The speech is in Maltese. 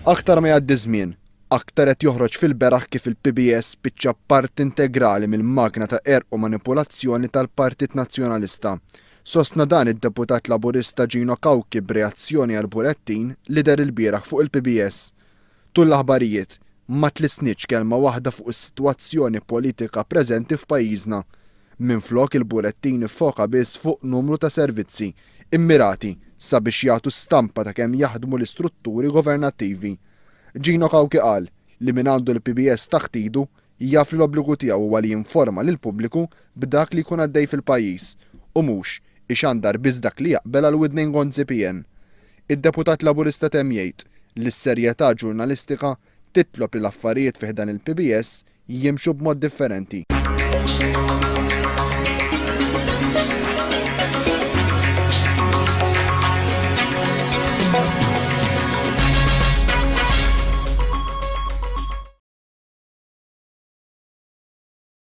Aktar ma jgħaddi żmien, aktar qed joħroġ fil-beraħ kif il-PBS spiċċa parti integrali mill-magna ta' qerq u manipulazzjoni tal-Partit Nazzjonalista. Sostna dan id-Deputat Laburista Gino Cauchi b'reazzjoni għall-bulettin li deher ilbieraħ fuq il-PBS. Tul l-aħbarijiet, ma tlissnitx kelma waħda fuq is-sitwazzjoni politika preżenti f'pajjiżna. Minflok il-bulettin iffoka biss fuq numru ta' servizzi immirati sabiex jagħtu stampa ta' kemm jaħdmu l-istrutturi governattivi. Gino Cauchi qal li min għandu l-PBS taħt idu jaf li l-obbligu tiegħu huwa li jinforma lill-pubbliku b'dak li jkun għaddej fil-pajjiż u mhux ixandar biss dak li jaqbel għal widnejn Gonzi PN. Id-deputat Laburista temm jgħid li s-serjetà ġurnalistika titlob li l-affarijiet fi ħdan il-PBS jimxu b'mod differenti.